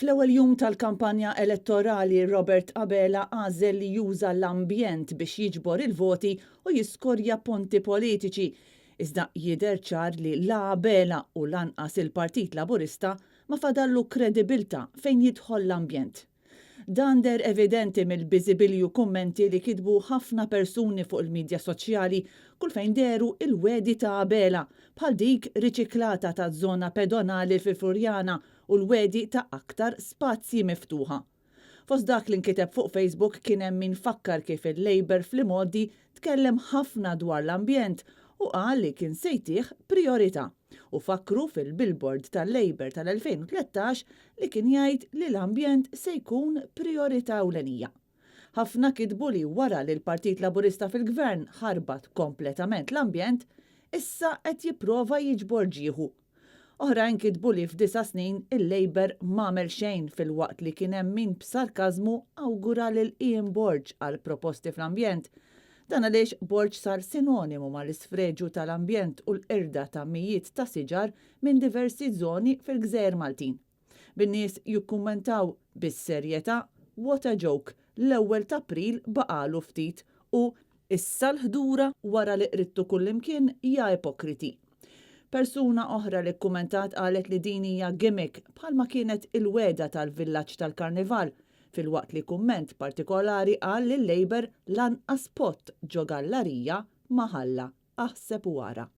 Fl-ewwel jum tal-kampanja elettorali Robert Abela għażel li juża l-ambjent biex jiġbor il-voti u jiskorja punti politiċi. Iżda jidher ċar li la Abela u lanqas il-Partit Laburista ma fadallu kredibilità fejn jidħol l-ambjent. Dan deher evidenti mill-biżibilju kummenti li kitbu ħafna persuni fuq il-midja soċjali kull fejn dehru il-wegħdi ta' Abela, bħal dik riċiklata ta' żona pedonali fil-Furjana u l-wegħdi ta' aktar spazji miftuħa. Fost dak li nkiteb fuq Facebook kien hemm min fakkar kif il-Labour fl-imgħoddi tkellem ħafna dwar l-ambjent u qal li kien se jtih prijorità u fakkru fil-billboard tal-Labour tal-2013 li kien jgħid li l-ambjent se jkun prijorità ewlenija. Ħafna kitbu li wara li l-Partit Laburista fil-Gvern ħarbat kompletament l-ambjent, issa qed jipprova jiġbor ġieħu. Oħrajn kitbu li f'9 snin il-Labour m'għamel xejn, filwaqt li kien hemm min b'sarkażmu awgura lil Ian Borg għal proposti fl-ambjent. Dan għaliex Borg sar sinonimu mal-isfreġu tal-ambjent u l-qirda ta' mijiet ta' siġar minn diversi żoni fil-Gżejjer Maltin. Bin-nies jikkummentaw bis-serjetà, "What a joke, l-1 ta' April baqalu ftit" u "Issa l-ħdura wara li qridtu kullimkien, ja ipokriti." Persuna oħra li kkummentat qalet li din hija gimmick bħalma kienet il-wegħda tal-villaġġ tal-Karnival, filwaqt li kumment partikolari qal li l-Labour lanqas pot ġo gallarija ma ħalla, aħseb u ara.